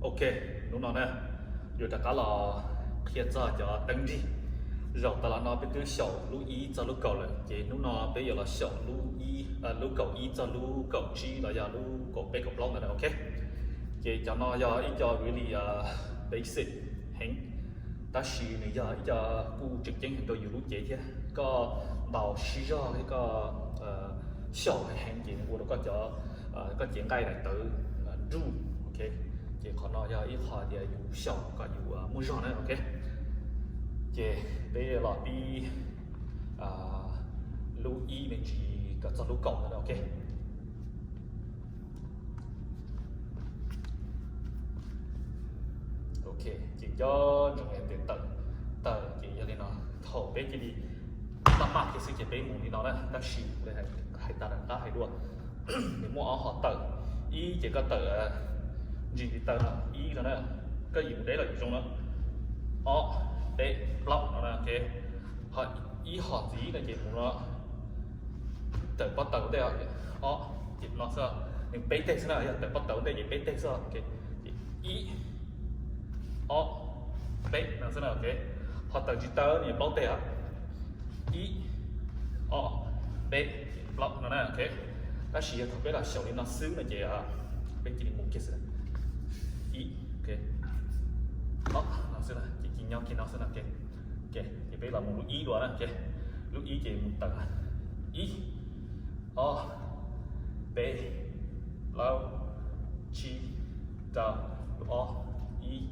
Ok, hnub no na, yuav rov qab los qhia txog cov teeb nrig. Zaum tas los no peb twb xyaum lub ib txog lub kaum lawm, ces hnub no peb yuav los xyaum lub ib, lub kaum ib txog lub kaum tsib los yog lub kaum peb kaum plaub ntawd, ok. Ces cov no yog ib co really basic heev, tab sis nws yog ib co kuj tseem ceeb heev rau yus lub cev thiab. Koj ntaus sib zog thiab koj xyaum heev heev ces nws ua rau koj cov, koj cev nqaij daim tawv nruj, ok. Ces qhov no yog ib qho tias yus xyaum kom yus muaj zog na, ok. Ces peb los pib lub ib me ntsis kom txog lub kaum ntawd, ok. Ok, ces nco ntsoov tias tawm, tawm ces yog li no. Thaum peb cia li maj maj kiag xwb ces peb mus li no na, tab sis li hais tas nram qab hais dua, nws muaj ob qho tawm. Ib ces koj tawm ntsis li tawm no, ib no na, koj yim mus deb los yim zoo no, ob, peb, plaub no na, ok. Ho ib qho ntxiv no ces mus no, tawm pob taws ua ntej, ob, ces no xwb, nws peb teg xwb na, yog tawm pob taws ua ntej ces peb teg xwb, ok. Ces ib, ob, peb no xwb na, ok. Ho tawm tsis tawm nws plaub teg os, ib, ob, peb, plaub no na, ok. Tab sis yog thaum peb los xyaum li no xwb no ces peb cia li mus kiag xwb, ib, ok, ob no xwb na, ces cia nyob kiag no xwb na, ok. Ok, ces peb los mus lub ib dua na, ok. Lub ib ces mus tawm ib, ob, peb, plaub, tsib, rau, lub ob, ib,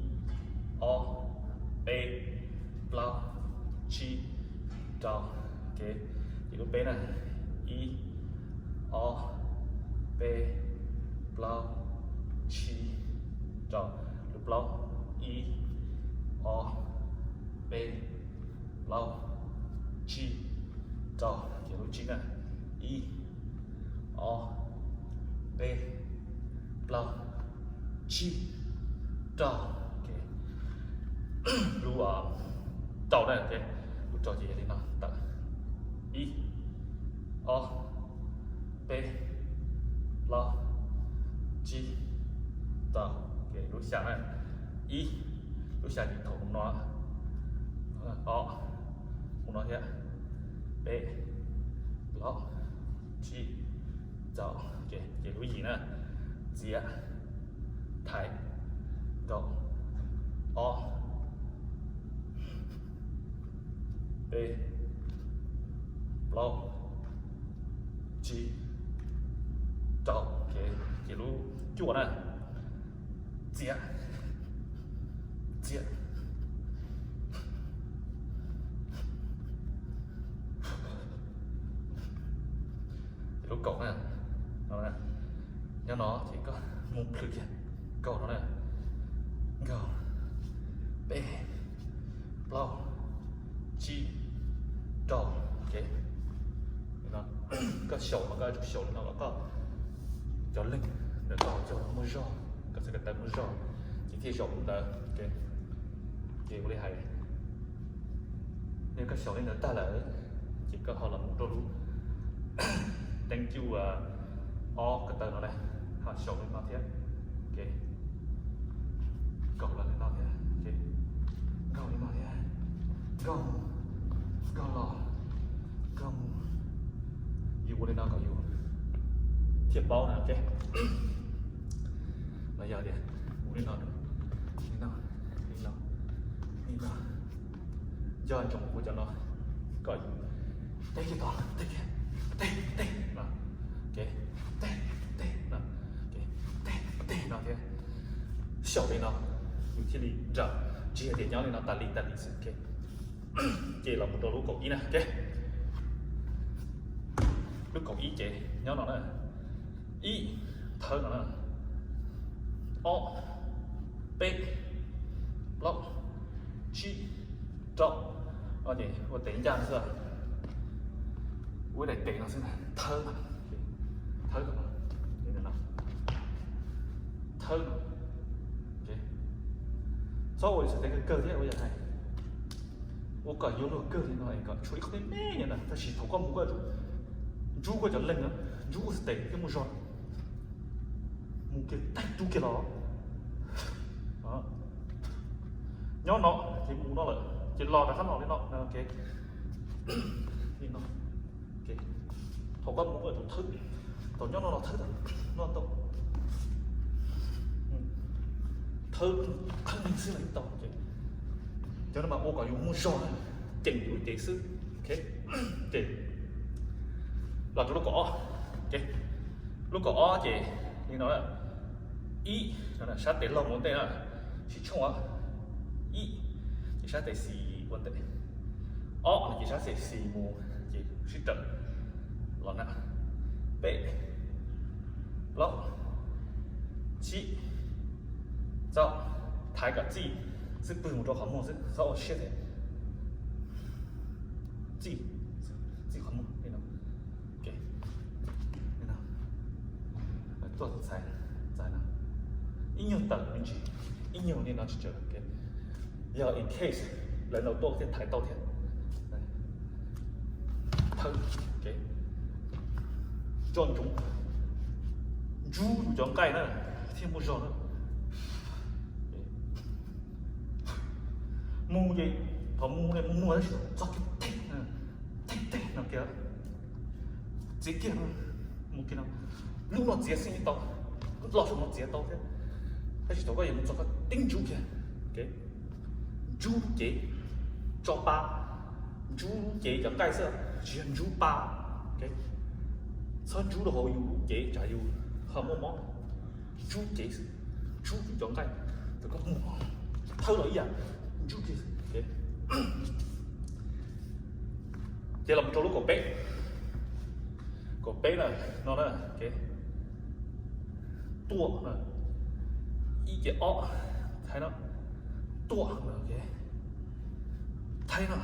ob, peb, plaub, tsib, rau, ok. Ces lub peb na, ib, ob, peb, plaub, tsib, rau, lub plaub, ib, ob, peb, plaub, tsib, rau, ces lub tsib na, ib, ob, peb, plaub, tsib, rau, ok. Lub rau na, ok. Lub rau ces yog li no tawm, ib, ob, peb, plaub, tsib, rau, ok. Lub xya na, ib, lub xya ces thaum mus no, ob, mus no thiab, peb, plaub, tsib, rau, ok. Ces lub yim na, txiav, thaiv, nkaum, ob, peb, plaub, tsib, rau, ok. Ces lub cuaj na, txiav, txiav, ces lub kaum na, nyob no ces koj mus plhws kiag, kaum no na, nkaum, peb, plaub, tsib, rau, ok. Koj xyaum mas koj yuav tsum xyaum li no kom koj cov leeg ntawm koj coj muaj zog, koj txhais ko taw muaj zog, ces thiaj zaum li ntawd, ok. Ces ua li hais, yog koj xyaum li ntawd tag lawm, ces koj ho los mus rau lub teeb cuj ob ko taw no na, ho xyaum li no thiab, ok. Nkaum los li no thiab, ok. Nkaum li no thiab, nkaum, nkaum los, nkaum. Yus ua li no kom yus thiaj paub na, ok. Los yog tias mus li no, li no, li no, li no, nco ntsoov kuv cov no, kom yus teb kiag tod, teb kiag, teb, teb no, ok, teb, teb no, ok, teb, teb no thiab. Xyaum li no yus thiaj li nrawm, tsis yog tias nyob li no tas li tas li xwb, ok. Ces los mus rau lub kaum ib na, ok. Lub kaum ib ces nyob no na, ib, thawb no na, ob, peb, plaub, tsib, rau, no ces ua tes ncaj no xwb, ua daim tes no xwb, thawb, thawb, thawb, txhob ua li xav tes kawg kawg thiab ua yog hais ua kom yuav luag kawg li no es kom tshuav ib qho me me nyob ntawd, tab sis thaum koj mus koj yuav tsum ntsub koj cov leeg na, ntsub koj xav tes thiaj muaj zog. Mus kiag tag rub kiag los, Nyob no ces mus no lawm ces los rov qab no li no, ok. Li no. Ok. Thaum koj mus koj tsum thawb, thaum nyob no los thawb, no tau. Thawb, thawb neeg xwb los yeej tau. Cov no mas ua kom yus muaj zog na, ceem yus lub cev xwb. Ok. Ces los rau lub kaum ob. Ok. Lub kaum ob ces li no, ib, sab tes laug mus ua ntej na, sib tshooj, ib, ces sab tes xis ua ntej, ob no ces sab tes xis mus ces sib raws los na, peb, plaub, tsib, txog, thaiv kom txij xub pwg mus rau qhov muag xwb, txhob ua siab thiab. Txij, txij qhov muag li no. Ok. Li no. Tuaj txhais, txhais no. Ib nyuag tawm me ntsis, ib nyuag li no tsis tsawg. Ok. Yog in case lawv ntaus tuaj thiaj thaiv tau thiab. Thawb, ok. Tso ntsoov, ntsub yus cov nqaij na thiaj muaj zog na. Mus ces thaum mus ne mus muag tab sis txog kiag teg, teg teg no kiag, txiav kiag no, mus kiag no, lub no txiav xwb yeej tau, los saum no txiav tau thiab, tab sis thaum koj yuav mus txog koj tib ntsub kiag, ntsub lub cev, tso pa, ntsub lub cev cov nqaij xwb, tsis yog ntsub pa, txhob ntsub rau hauv yus lub cev tsam yus ho muaj mob. Ntsub cev xwb, ntsub yus cov nqaij, thaum koj mus thawb los ib yam, ntsub cev xwb. Ces los mus rau lub kaum peb, kaum peb na, no na, tuaj na, ib ces ob, thaiv no, tuaj na, thaiv no,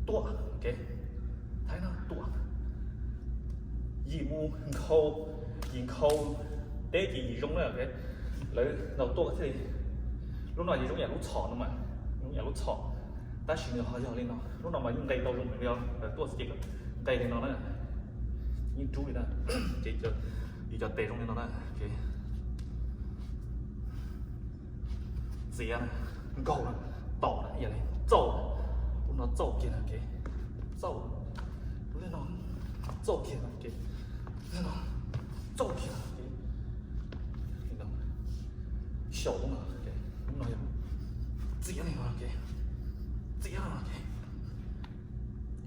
tuaj, ok, thaiv no, tuaj. Yim mus nkhaus, yim nkhaus teb ces yim zoo na, ok. Lawv ntaus tuaj thiaj li, lub no yim zoo yam lub txhom no mas, zoo yam lub txhom, tab sis nws ho yog li no, lub no mas yeej nqe tau zoo li no, lawv tuaj xwb ces nqe li no na, yeej rub li na, ces yus cov tes zoo li no na, ok. Txiav na, nkaug na, tom na, ib yam li txauj na, lub no txauj kiag na, ok, txauj, lub no txauj kiag na, ok, lub no txauj kiag na, ok, xyaum lub no, ok, lub no yog txiav li no, ok, txiav no, ok.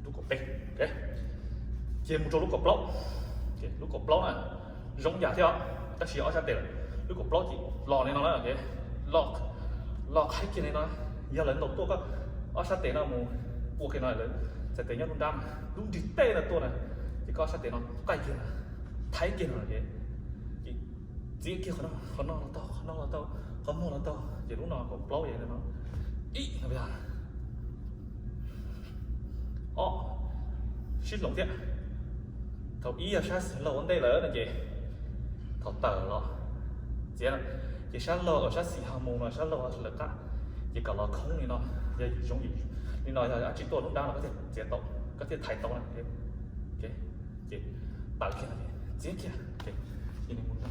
Lub kaum peb, ok, ces mus rau lub kaum plaub, lub kaum plaub na, zoo yam thiab, tab sis ob sab tes lawm. Lub kaum plaub ces los li no na, ok, los, los qhaib kiag li no, yog lawv ntaus tuaj koj ob sab tes no mus ua kiag no lawv txhais tes nyob lub nrab, lub nrig tej no tuaj na, ces koj ob sab tes no qaij kiag na, thaiv kiag no, ok, ces txiav kiag qhov no, qhov no los tau, qhov no los tau, qhov muag los tau, ces lub no kaum plaub yog li no, ib no, ob, sib hloov thiab. Thaum ib yog sab xis laug ua ntej lawm no ces thaum tawm los txiav, ces sab laug, sab xis ho mus no sab laug lawv qab, ces kom los khoob li no, yog yim zoo li no yog dab tsi tuaj lub nrab no koj thiaj txiav tau, koj thiaj thaiv tau na. Ces tawm kiag no, txiav kiag, ces nws mus no,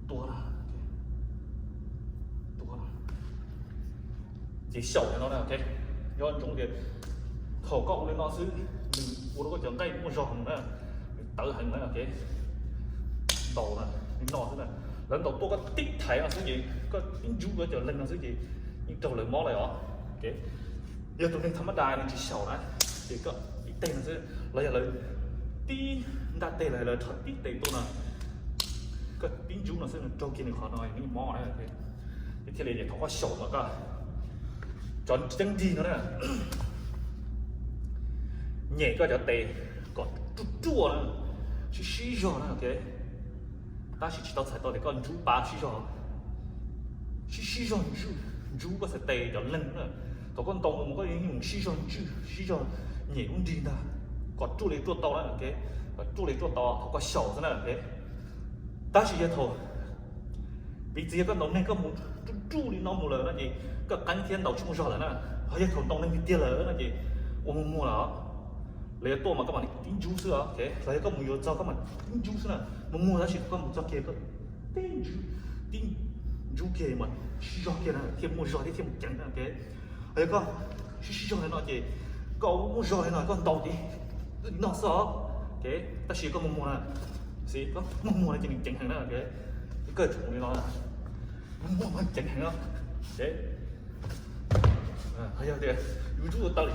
tua no, tua no, ces xyaum li no na, ok. Nyob ntsoov tias thaum koj ua li no xwb, nws ua rau koj cov nqaij muaj zog heev na, nws tawv heev na, ok. Ntaus na, li no xwb na, lawv ntaus tuaj koj tib thaiv no xwb ces koj tib ntsub koj cov leeg no xwb ces yeej raug lawv mob lawm os, ok. Yog tus neeg tham mab da nws tsis xyaum na, ces koj ib teg no xwb los yog lawv tib nta teg los lawv rho tib tes tuaj no, koj tib ntsub no xwb nws raug kiag nws qhov no nws mob na, ces thiaj li thaum koj xyaum no koj cov ceeb nrig no na, nyem koj cov tes kom ruaj ruaj na, sib sib zog na, ok. Tab sis tsis tau txhais tau tias koj ntsub pa sib zog, sib sib zog ntsub, ntsub koj txhais tes cov leeg na. Thaum koj ntaus mus koj yeej sib zog ntswj, sib zog nyem lub nrig ntag, kom ruaj li ruaj tau na, ok, kom ruaj li ruaj tau thaum koj xyaum xwb na, ok. Tab sis yog thaum, piv txwv yog koj ntaus neeg koj mus ruj ruj li no mus lawm no ces koj qeeb thiab ntaus tsis muaj zog lawm na. Ho yog thaum ntaus neeg tiag tiag lawm no ces ua muag muag lawm, lawv yuav tuaj mas koj mam li tib ntsub xwb, los yog koj mus yuav txog koj mam tib ntsub xwb na, muag muag tab sis koj mus txog kiag koj tib ntsub, tib Ntsub kiag mas sib zog kiag na thiaj muaj zog thiab thiaj mus ceev na, ok. Yog koj sib sib zog li no ces koj muaj zog li no koj ntaus ces no xwb os, ok. Tab sis koj muag muag na, koj muag muag no ces nws ceev heev na, ok. Koj tsum li no, muag muag ceev heev no, ok. Yog tias yus ntsub tau li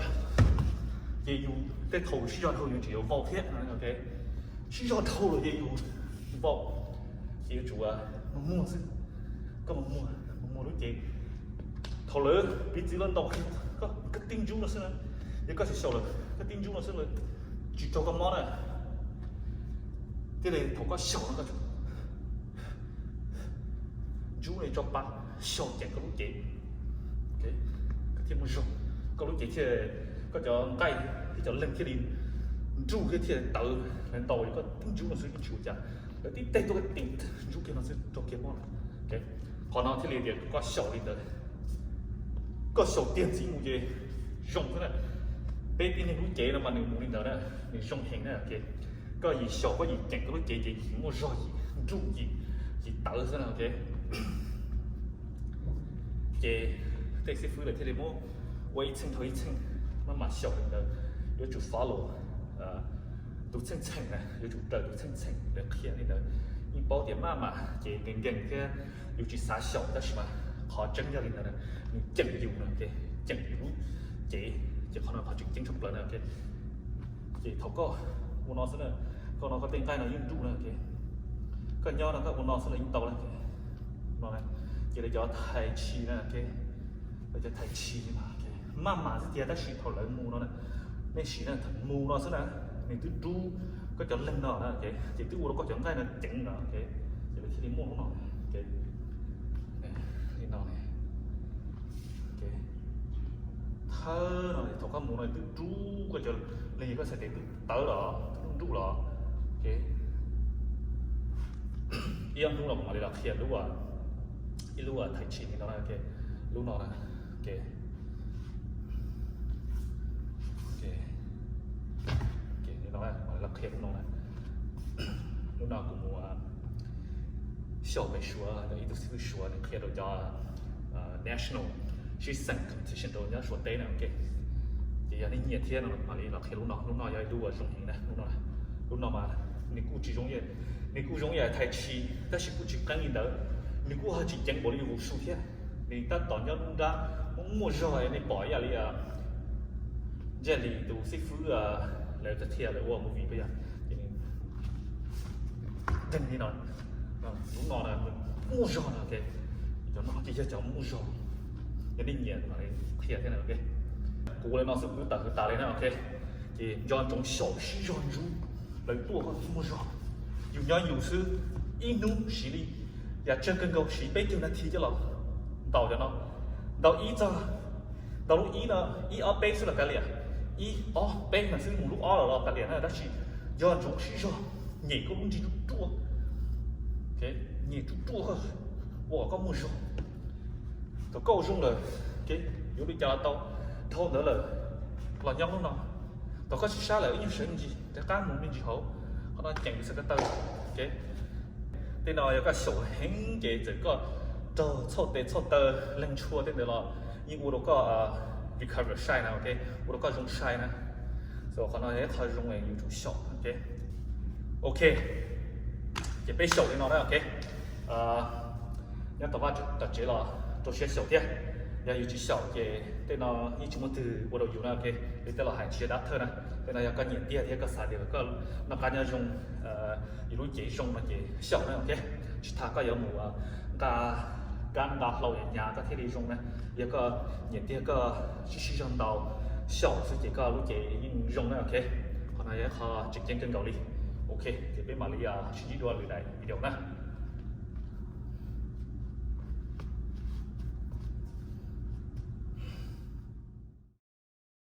ces yus tej thaum sib zog dhau yus tseem yuav vau thiab, ok. Sib zog dhau lawm ces yus vau, ces yuav tsum muag muag xwb. Koj muag muag, muag muag lub cev. Thaum lawv piv txwv lawv ntaus kiag koj tib ntsub no xwb na, yog koj xyaum xyaum lawm koj tib ntsub no xwb lawv tsis raug koj mob na. Thiaj li thaum koj xyaum no koj ntsub li tso pa, xyaum ceev koj lub cev, koj thiaj muaj zog, koj lub cev thiaj, koj cov nqaij thiab cov leeg thiaj li nruj thiab thiaj tawv. Lawv ntaus koj tib ntsub no xwb yeej tsis ua cas, lawv tib teg tuaj koj tib ntsub kiag no xwb raug kiag mob. Qhov no thiaj li tias koj xyaum li ntawd, koj xyaum tiag ntxiv mus ces zoo xwb na. Peb tib neeg lub cev no mas nws mus li ntawd na, nws zoo heev na, ok. Koj yim xyaum koj yim ceev koj lub cev ces yim muaj zog yim nruj yim, yim tawv xwb na, ok. Ces tej xib fwb lawv thiaj li muab ua ib txheej dhau ib txheej, maj mam xyaum li ntawd, yuav tsum follow tus txheej txheem na, yuav tsum raws tus txheej txheem lawv qhia li ntawd. Yeej paub tias maj mam ces nkees nkees thiab yus tsis xav xyaum tab sis mas qhov tseeb yog li ntawd na, nws ceem yus na, ok, ceem yus lub cev, ces qhov no qhov tseem ceeb tshaj plaws na, ok. Ces thaum koj ua no xwb na, koj no koj tej nqaij no yeej nruj na, ok. Koj nyob no koj ua no xwb los yeej tau na, no, ces lawv cov thais tshis na, ok. Lawv cov thais tshis no maj mam xwb tiag tab sis thaum lawv mus no na, nej sim na, thaum mus no xwb na, nws twb rub koj cov leeg no na, ok, ces twb ua rau koj cov nqaij no ceev no, ok. Ces lawv thiaj li muaj lub no, ok, li no, ok. Thawb no thaum koj mus no twb rub koj cov leeg, koj txhais tes twb tawv los twb nruj los, ok. Ib ob hnub no kuv mam li los qhia lub, ib lub thais tshis li no, ok, lub no na, ok. Ok, li no, mam li los qhia lub no na. Lub no kuv mus xyaum pem Suav, ib tug xib fwb Suav nws qhia rau cov national sib xeem competition rau nyob Suav teb na, ok. Ces yog nej nyiam thiab no mam li los qhia lub no, lub no yog ib lub uas zoo heev na, lub no, lub no mas nws kuj tsis zoo, nws kuj zoo ib yam thais tshis tab sis kuj tsis qeeb li ntawd, nws kuj ho tsis ceev npaum li Wushu thiab. Nws tab tom nyob nruab nrab, muaj muaj zog nej pom ib yam li Jet Li tus xib fwb lawv thiaj lawv ua movie pab yog, ces nws deeg li no, lub no na, muaj zog no, ok, cov no ces yog cov muaj zog, yog nej nyiam qhia thiab na, ok. Kuv ua li no xwb kuv twb tawm hwv tas li na, ok. Ces nco ntsoov xyaum sib zog ntsub, lawv tuaj koj thiaj muaj zog. Yus nyob yus xwb, ib hnub siv li yam tsawg kawg nkaus siv peb caug nas this coj los ntaus cov no, ntaus ib txog, ntaus lub ib no, ib ob peb xwb los kav liam, ib ob peb no xwb mus lub ob los los kav liam na, tab sis nco ntsoov sib zog, nyem koj lub nrig ruaj ruaj, nyem ruaj ruaj ua kom koj muaj zog. Thaum koj ua zoo lawm, yuav li cas los tau, dhau ntawd lawm los nyob lub no. Thaum koj sib sab lawm ib nyuag sawv me ntsis rov qab mus me ntsis hauv, qhov no ceem xav ka taw. Tej no yog koj xyaum heev ces txawm koj raug txhauj tes txhauj taw, leeg ntshua tej ntawd los yeej ua rau koj recover sai na, ok, ua rau koj zoo sai na. So qhov no yog ib qho zoo yus tsum xyaum, ok. Ok, ces peb xyaum li no na, ok. Nyob tom vaj tom tsev los rau siab xyaum thiab. Yog yus tsis xyaum ces tej no yeej tsis muaj twg ua rau yus na, ok. Li tej los hais tsis yog dab thawj na, tej no yog koj nyiam tiag thiab koj xav tias koj noj qab nyob zoo, yus lub cev zoo no ces xyaum na, ok. Tsis tas koj yuav mus nqa kab nqa hlau hnyav koj thiaj li zoo na. Yog koj nyiam tiag koj sib sib zog ntaus xyaum xwb ces koj lub cev yeej zoo na, ok. Qhov no yog ib qho tseem ceeb kawg nkaus li. Ok, ces peb mam li sib ntsib dua lwm daim video na.